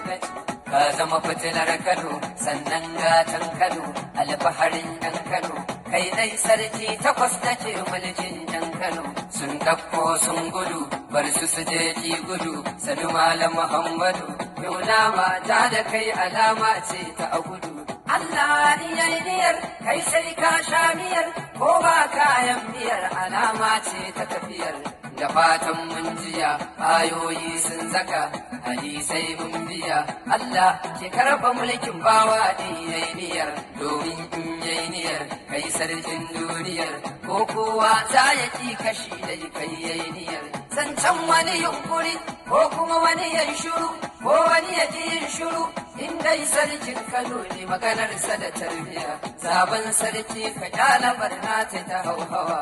Ka zama fitilar Kano, sannan gatan Kano, alfaharin yan Kano. Kai dai sarki takwas nake mulkin yan Kano. Sun ɗauko sun gudu, bar su su je ki gudu, sanu Malam Muhammadu. Yau nama ta da kai alama ce ta a gudu. Allah yayi niyyar kai sai ka sha miyar, ko ba kayan miyar, alama ce ta tafiyar. Da fatan mun jiya, ayoyi sun zaka, hadisai mun biya. Allah ke karba mulkin bawa din yayi niyyar, domin in yayi niyyar kai sarkin duniyar, ko kowa za ya ki kashi da kai yayi niyyar. Zancen wani yunkuri ko kuma wani yayi shiru, ko wani ya ki yin shiru, in dai sarkin Kano ne, maganarsa da tarbiya. Sabon sarki, ka kyala barna ta hauhawa.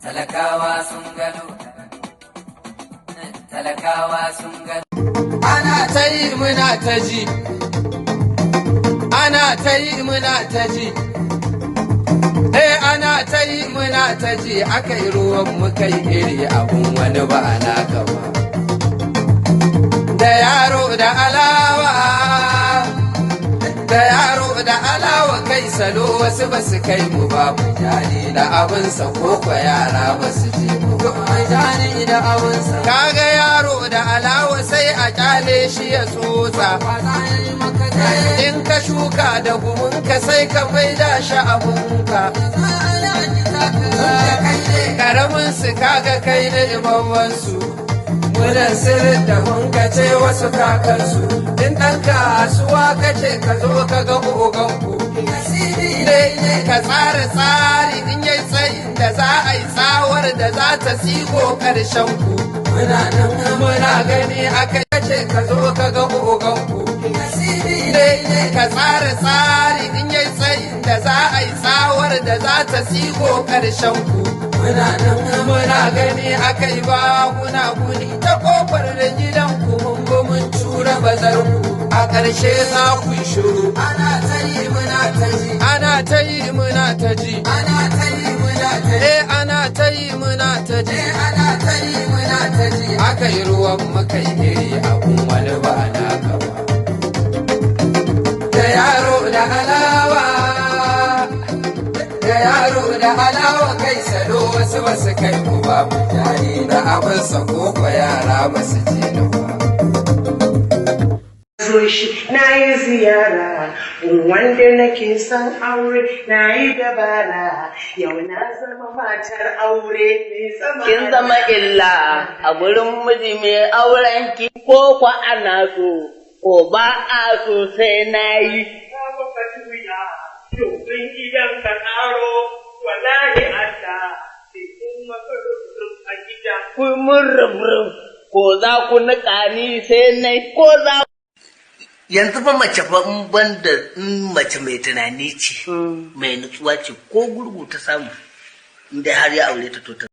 Talakawa sun gano, talakawa sun gano. Ana ta yi muna ta ji, ana ta yi muna ta ji, eh, ana ta yi muna ta ji. Aka yi ruwan muka yi iri, abun wani ba naka ba. Da yaro da alawa, da yaro da alawa, kai salo wasu ba su kai mu ba. Mujani da abinsa ko kwa yara ba su je mu ba. Mujani da abinsa. Kaga yaro da alawa, sai a kyale shi ya tsotsa. In ka shuka da gumunka, sai ka maida shi abunka. Karamin su, kaga kai ne babban su. Munan sirrin da mun ce wasu kakansu. In ɗan kasuwa kace, ka zo ka ga oganku. Ne ka tsara tsari in yi tsayin da za a yi tsawar da za ta sigo ƙarshen ku. Muna nan muna gani, aka ce ka zo ka ga oganku. Ne ka tsara tsari in yi tsayin da za a yi tsawar da za ta sigo ƙarshen ku. Muna nan muna gani, aka yi ba guna guni ta kofar da gidan ku, mun bi mun cura bazar ku. A ƙarshe za ku yi shiru. Ana ta yi muna ta ji, ana ta yi muna ta ji, ana ta yi muna ta ji, eh, ana ta yi muna ta ji, ana ta yi muna ta ji. Aka yi ruwan muka yi iri, abun wani ba naka ba. Da yaro da alawa, da yaro da alawa, kai salo wasu ba su kai ku ba. Mutane da abinsa ko kwa yara ba su je ni ba. Zo shi na yi ziyara wanda nake son aure, na yi dabara, yau na zama matar aure. Kin zama illa a gurin miji mai auren ki, ko kwa ana so ko ba a so, sai na yi. Maka tuya domin idan ka karo, wallahi Allah sai kun maka rubutun a gida. Ku mun rub ko za ku niƙa ni, sai na ko za Yanzu fa mace fa, in banda in mace mai tunani ce, mai nutsuwa ce, ko gurgu ta samu, in dai har ya aure ta, to ta